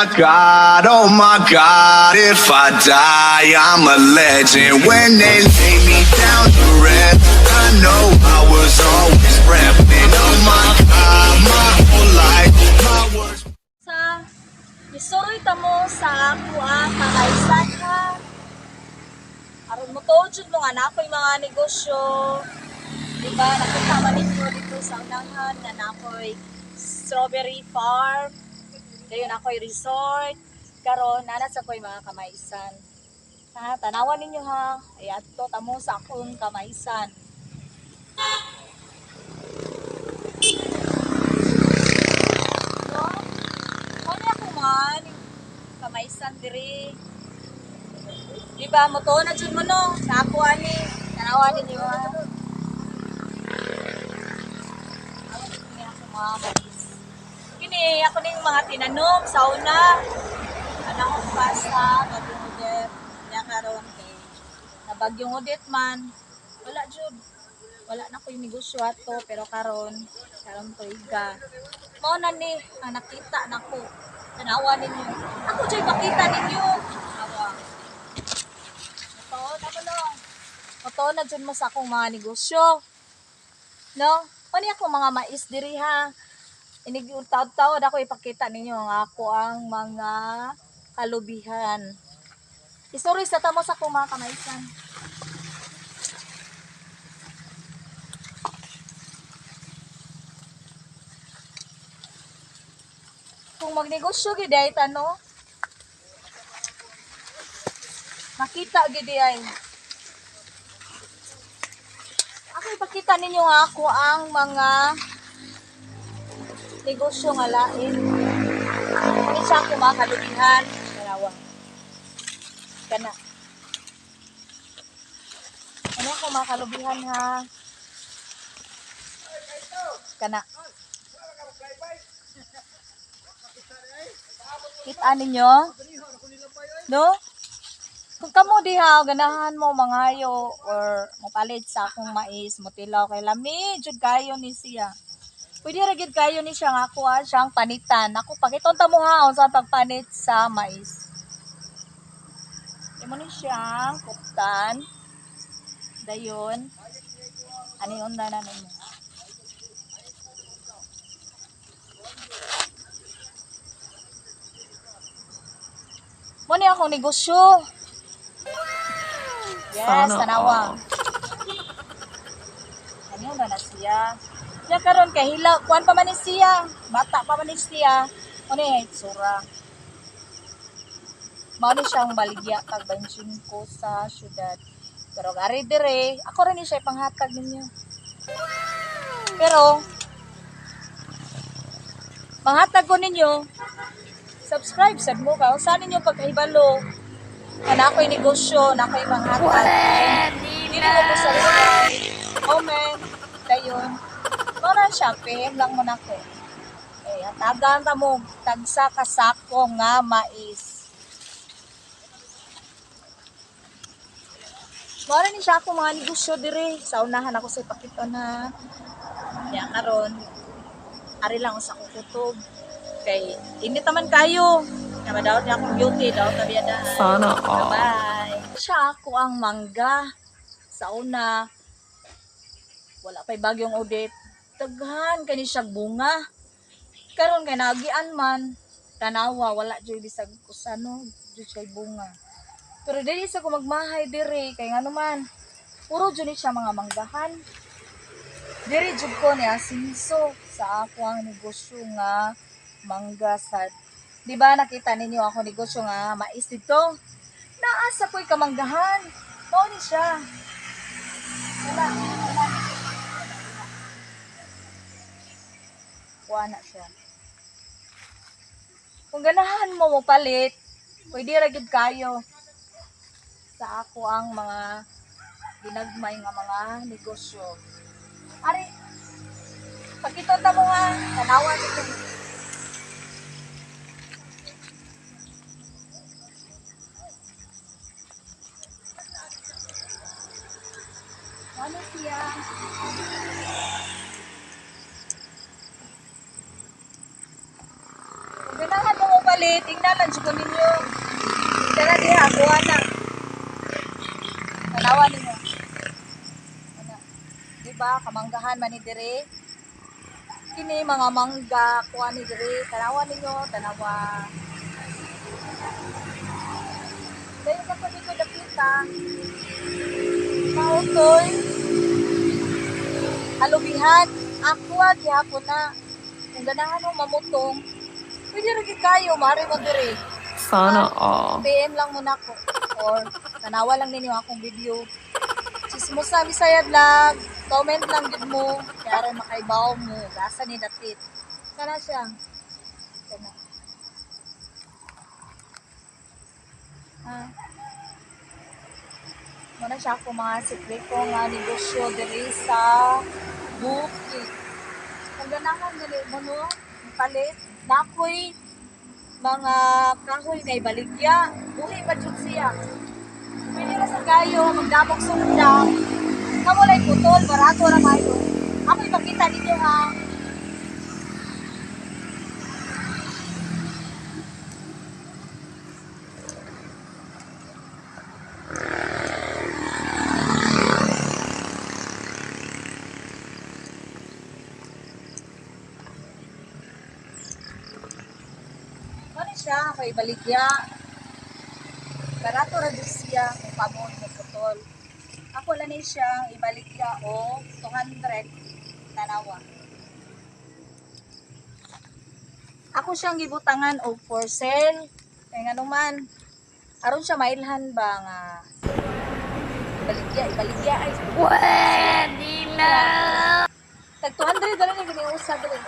God, oh my God, if I die, I'm a legend. When they lay me down to rest, I know I was always repping. Oh my God, my whole life, my words. Sa isuroy ta mo sa ako ang kamaisan ha. Aron mo tuod jud mo nga naa ko'y mga negosyo. Di ba? Nakita man ninyo dito sa unahan nga naa ko'y strawberry farm. Dayon ako'y resort. Karon naa sa ko'y mga kamaisan. Ha, tanawan ninyo ha. Ay adto ta mo sa akong kamaisan. No? Ano ako man kamaisan diri. Di ba mo na jud mo no? Sa ako ani, tanawan ninyo ha. Ako ni ako mga mais. Kini ako ning mga tinanom sa una. Panahon pa sa Bagyong Odette. Kaya karon kay na Bagyong Odette man, wala jud. Wala na ko'y negosyo ato pero karon karon tuiga. Mao na ni ang nakita nako. Tanawa ninyo. Ako jud makita ninyo. Awa. Motoo na mo no. Motoo na jud mo sa akong mga negosyo. No? Ano akong mga mais diri ha? Inig taod-taod ako ipakita ninyo ang ako ang mga kalubihan. Isuri sa tamo sa akong mga kamaisan. Kung magnegosyo gid ay tano, makita gid ay. Ako ipakita ninyo nga ako ang mga negosyo nga lain. Ano siya ako mga kalubihan. Dalawa. Kana. Ano ako mga kalubihan ha? Kana. Kita ninyo? No? Kung kamo diha ganahan mo mangayo or mopalit sa akong mais, motilaw kay lami jud kayo ni siya. Pwede ra gyud kayo ni siya nga ako ah, siyang panitan. Ako pakiton ta mo ha unsa pagpanit sa mais. Imo ni siyang kuptan. Dayon. Ani undan na ninyo. Mo ni akong negosyo. Yes, Sana tanawa. all. Ano na na siya? Nya karon kay hila, kuan pa man ni siya, bata pa man ni siya. Ano yung itsura? Mao ni siyang baligya kag 25 sa syudad. Pero gari dire, ako rin ni siya ipanghatag ninyo. Pero panghatag ko ninyo, subscribe sad mo ka. Usa ninyo pagkahibalo. Kana ako'y negosyo, na ako'y manghatag. Dili mo ko subscribe. Comment. Dayon. Mao na siya, PM lang mo nako. Eh, hatagan ta mo tagsa ka sako nga mais. Mao na ni siya ako mga negosyo dire. Sa unahan ako sa ipakita na. Ya karon ari lang sa kukutob. Kay init naman kayo. Kaya madaot niya akong beauty, daot na biyadaan. Sana all. Bye. Siya ako ang mangga. Sa una, wala pa'y bagyong Odette. Daghan kani siyang bunga. Karon kay nagian man, tanawa wala jud bisag kusano jud siya bunga. Pero dili sa ko magmahay diri kay ngano man, puro jud ni siya mga manggahan. Diri jud ko ni asinso sa ako ang negosyo nga mangga sa. Di ba nakita ninyo ako negosyo nga mais dito? Naa sa ko'y kamanggahan. Mao ni siya. Wala, wala. Kuha na siya. Kung ganahan mo mo palit, pwede ra gyud kayo sa ako ang mga ginagmay nga mga negosyo. Ari, pakiton ta mo nga, tanawa nito. Ano siya? Kung ganahan mo mo palit, Palit, tingnan lang jud ko ninyo. Tara diha, kuha na. Tanawa ninyo. Ana. Di ba kamanggahan man ni dire? Kini mga mangga kuha ni dire. Tanawa ninyo, tanawa. Dayon ka pa dito dapita. Mautoy. Alubihan. Ako gihapon na. Kung ganahan mo mamutong, pwede ra gyud kayo, mari mo dire. Sana all. PM lang muna ko or tanawa lang ninyo akong video. Chismosa Bisaya Vlog, comment lang gid mo kaya aron makaibaw mo gasa ni dapit. Kana siya. Kana. Ah. Muna siya ako mga sikreto nga negosyo diri sa bukid. Kung ganahan gali mo no, palit, nakoy mga kahoy nga ibaligya, buhi pa jud siya. Pwede ra sa kayo magdamok sundang. Kamo lay putol, barato ra kayo. Ako ipakita ninyo ha. Ano siya, ako ibaligya. Barato ra jud siya kung kamo mo putol. Ako lang ni siya ibaligya o 200 tanawa. Ako siyang gibutangan og for sale. Kay ngano man aron siya mailhan ba nga ibaligya, ibaligya ay Pwede na! Tag 200 na lang yung giniusa dali.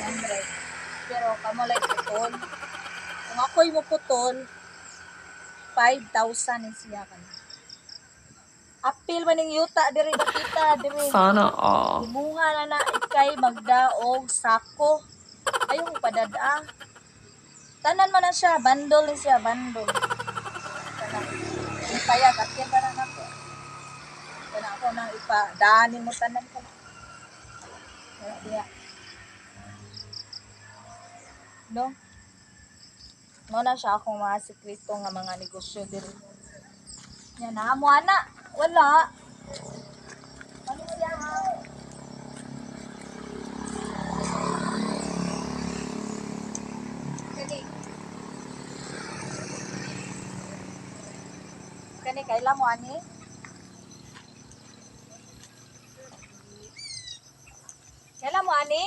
200. Pero kamo lay putol. Kung ako'y mo putol, 5,000 ni siya kan. Apil man ning yuta diri dapita diri. Sana all. Imunga na na ikay magdaog sako. Ayaw ko padada. Tanan man na siya, bandol ni siya, bandol. Kana. Ipayag, akyat na na ako. Kana ako nang ipa, daanin mo tanan ko. Wala diya. No? Mo na siya akong mga sikreto nga mga negosyo diri. Yan na, mo ana. Wala. Ano siya ha? Kani. Kani kaila mo ani? Kaila mo ani?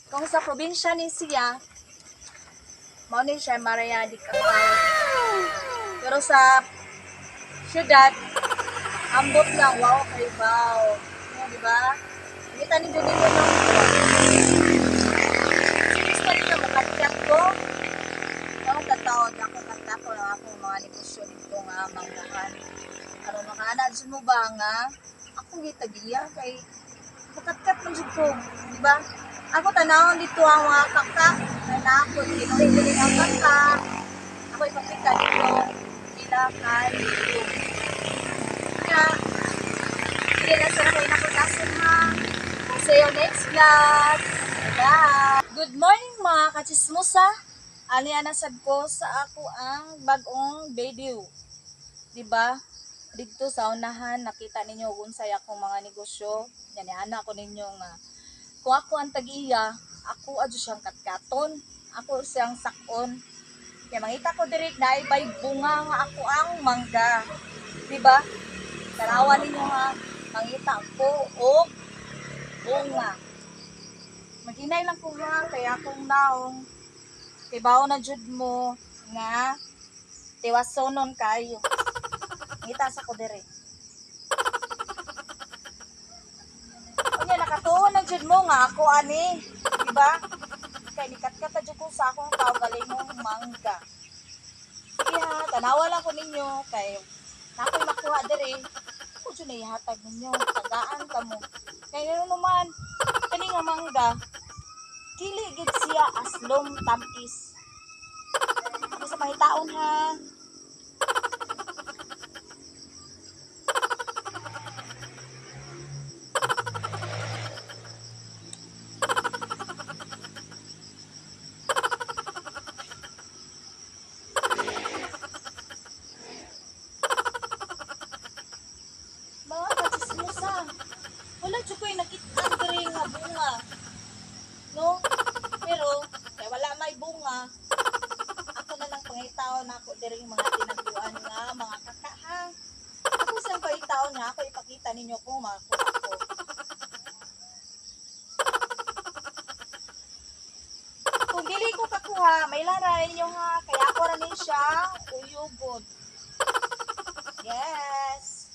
Kung sa probinsya ni siya, mao ni siya Maria di Cacao. Pero sa syudad, ambot lang, wow, kay baw. No, di ba? Kita ni Judy ko no. Gusto niyo makatyak ko. Ako kataon, ako katako ng akong mga negosyo dito nga manggahan. Aron makaana jud mo ba nga akong gitagiya kay makatkat man jud ko, di ba? Ako tanawon dito ang mga kaka na ako ginuhi dili ang kaka. Ako ipakita dito pila ka libo. Kaya, sige lang sa kayo nakutasin ha. See you next vlog. Bye! Good morning mga kachismosa. Ani ana sad ko sa ako ang bag-ong video. 'Di ba? Didto sa unahan nakita ninyo kung unsay akong mga negosyo. Yani ana ko ninyo nga kung ako ang tag-iya, ako adyo siyang katkaton, ako siyang sakon. Kaya mangita ko diri na ibay bunga nga ako ang mangga. 'Di ba? Tanawa ninyo ha, mangita ko og bunga. Maghinay lang ko ha, kaya akong naong kay bawo na jud mo nga tiwasonon kayo. Ngita sa ko diri. Unya nakatuon na jud mo nga ako ani, di ba? Kay nikatkat na jud ko sa akong kaugalingong mangga. Sige ha, tanawa lang ko ninyo kay nakoy makuha diri. Ako jud na ihatag ninyo, tagaan ka mo. Kay ngano naman kani nga mangga, dili gid siya aslom tam-is. Ako sa pangitaon ha. ako diri mga tinaguan nga mga kaka ha. Ako sang paitaon nga ako ipakita ninyo kung makakuha ko. Kung dili ko kakuha, may lara ninyo ha. Kaya ako ra ni siya uyugod. Yes.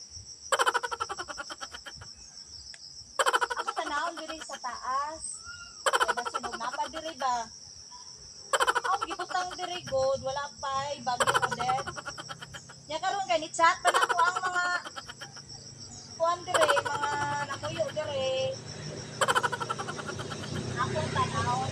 Ako tanawon diri sa taas. Kaya basin og napa diri ba? Ang gibutang diri god, wala pay bagyo Odette. Nya karon kay ni chat pa nako ang mga kuan diri, mga nakuyo diri. Ako tanawon.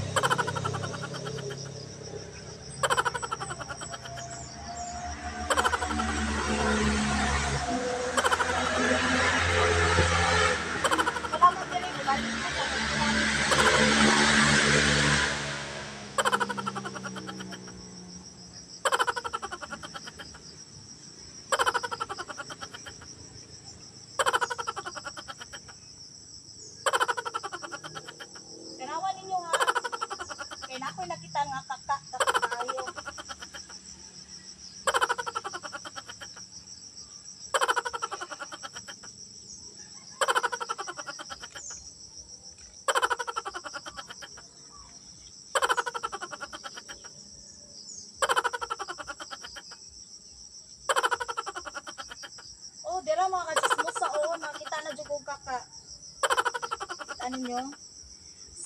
Wala mo diri, balik mo sa Tanawan ninyo ha. Kay na ako'y nakita nga kaka kakayo. Oh, dira mga kachismosa oh, nakita na jud kog kaka. Kita ninyo?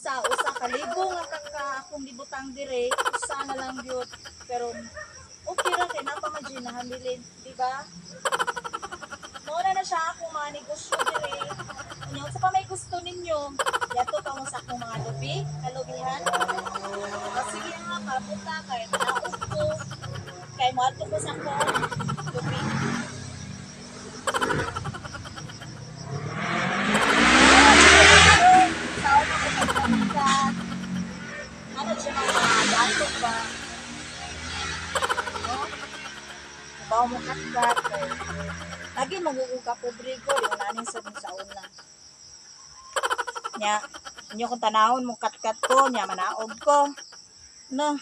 Sa usa ka libo nga kaka akong gibutang dire, usa na lang gyud. Pero okay ra kay napa man jud nahabilin, di ba? Mao na na siya akong mga negosyo dire. Unya unsa pa may gusto ninyo? Yato pa mo sa akong mga lubi, kalubihan. O, sige nga, papunta kay naog ko. Kay moadto ko sa akong lubi. Sa una ko pagkakat. Ano siya mga dato ba? No? Bawa mo katkat. Kay lagi maguguga pobre ko. Yung nanin sa sa una. Nya, inyo kong tanahon mo katkat ko. Nya, manaog ko. No.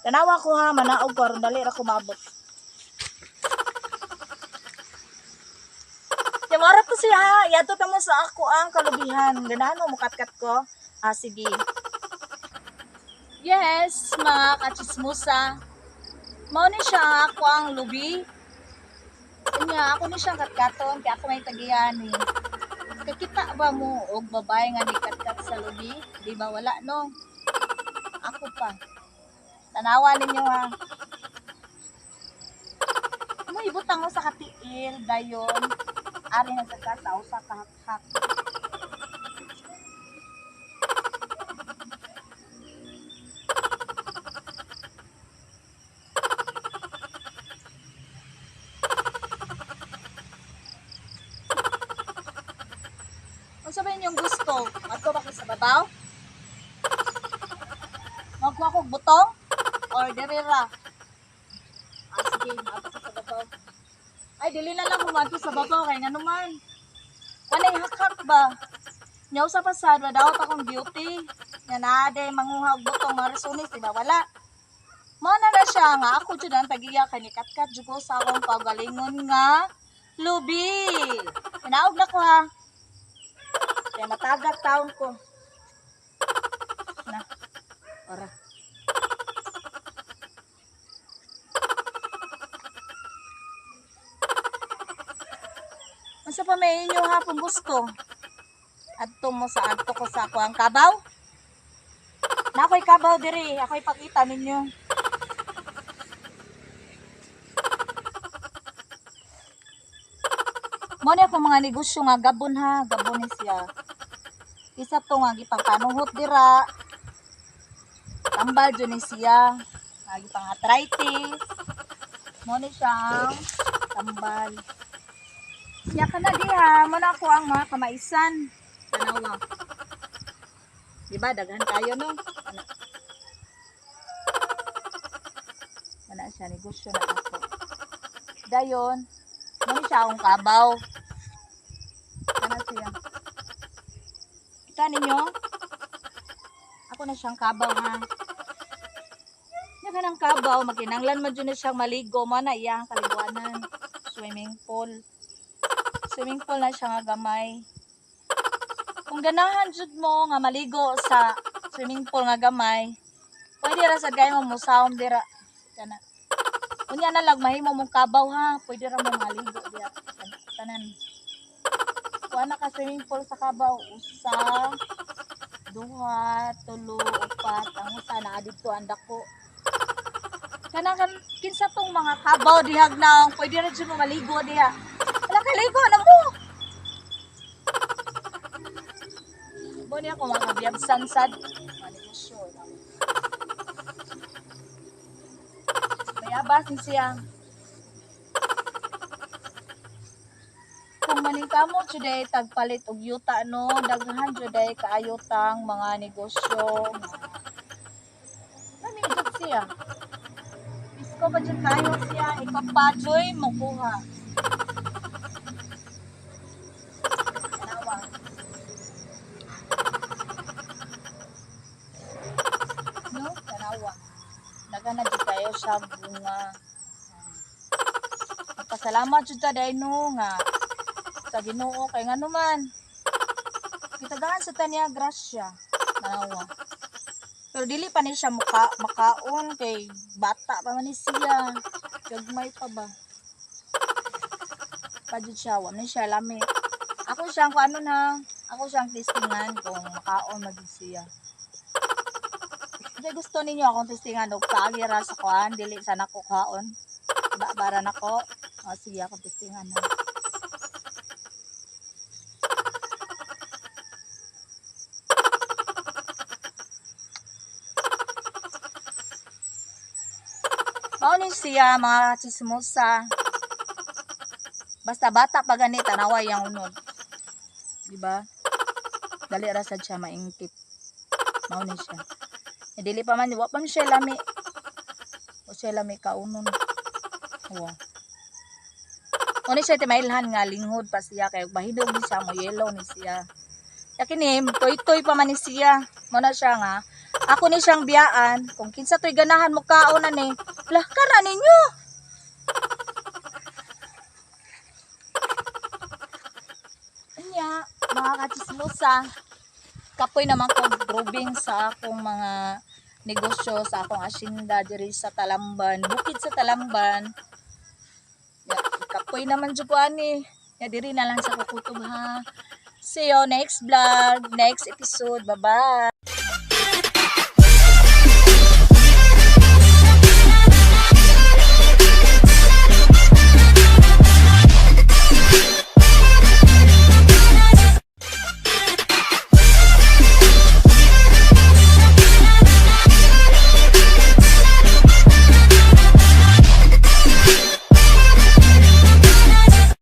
Tanawa ko ha, manaog ko. Aron dali ra ko maabot. Nya, mara to siya ha. Yato ta mo sa ako ang kalubihan. Ganahan mo mukatkat ko. Ah, sige. Yes, mga kachismusa. Mao ni siya ang ako ang lubi. Nya, ako ni siyang katkaton kaya ako may tagiyan eh. Kakita ba mo og babae nga ni katkat sa lubi? Di ba wala no? Ako pa. Tanawa ninyo ha. Mo ibutang mo sa katiil dayon. Ari na sa kasa usa ka hakhak. Unsa ba inyong gusto? Adto ba ko sa babaw? Magkuha ko og butong or diri ra? Ah, sige, maadto ko sa babaw. Ay, dili na lang humadto sa babaw kay ngano man. Kanay hakhak ba? Nyaw sa pasad, wadaot akong beauty. Nga naa day manguha og butong mga resunis, di ba? Wala. Mao na na siya nga ako jud ang tagiya kay ni katkat jud ko sa akong kaugalingon nga lubi. Hinaog na ko ha. Kaya matagak taon ko. Na. Ora. Unsa pa may inyo hapon gusto? Adto mo sa adto ko sa ako ang kabaw. Na ako'y kabaw diri, ako'y pakita ninyo. Mo ni ako mga negosyo nga gabon ha, gabon ni siya. Isa to nga gipangpanuhot dira. Tambal jud ni siya. Nga gipang arthritis. Mo ni siya ang tambal. Siya ka na diha, mo na ako ang mga kamaisan. Tanawa. Di ba daghan tayo no? Ana. Ana siya negosyo na ako. Dayon, mo ni siya akong kabaw. Ana siya. Kita ninyo? Ako na siyang kabaw ha. Nya Kanang kabaw, makinanglan man jud na siyang maligo mo na iyang kaliguanan. Swimming pool. Swimming pool na siya nga gamay. Kung ganahan jud mo nga maligo sa swimming pool nga gamay, pwede ra sad kayo mo musawom dira. Kana. Unya na lang mahimo mong kabaw ha, pwede ra mo maligo diya. Kana, tanan. Kuha na ka swimming pool sa kabaw, usa, duha, tulo, upat, ang usa na didto ang dako. Kana kan kinsa tong mga kabaw dihag na pwede ra jud mo maligo diha. Wala kay ligo na mo. Bo niya ko mga biyabsan sad. Mga negosyo. Mayabas ni siya. Kung maningkamot juday tagpalit og yuta no, daghan juday kaayotang mga negosyo. Lami jud siya. Isko ba jud kayo siya ikapajoy mokuha. Tanawa. No, tanawa. Daghan na jud kayo siya bunga. Magpasalamat jud ta dai no nga sa Ginoo kay ngano man. Gitagaan sa tanya grasya. Tanawa. Pero dili pa ni siya muka, makaon kay bata pa man ni siya. Gagmay pa ba? Pa jud siya, wa man siya lami. Ako siyang kung ano na, ako siyang testingan kung makaon magid siya. Hindi gusto ninyo akong testingan og paagi ra sa kuan, dili sa nako kaon. Ba bara nako. O, sige akong testingan na. Mao ni siya mga chismosa. Basta bata pa gani tanawa yang unod. Di ba? Dali ra sad siya maingkit. Mao ni siya. Eh, dili pa man wa pa man siya lami. Wa siya lami kaunon. Wa. Mao ni siya timailhan nga linghod pa siya kay bahidog ni siya mo yellow ni siya. Ya kini toy-toy pa man ni siya. Mao na siya nga ako ni siyang biyaan kung kinsa toy ganahan mo kaon na ni. Lah kara ninyo. Anya, mga kachismosa, kapoy naman ko grobing sa akong mga negosyo sa akong asyenda diri sa Talamban, bukid sa Talamban. Ya, kapoy naman jud ko ani. Ya diri na lang sa kukutob ha. See you next vlog, next episode. Bye-bye.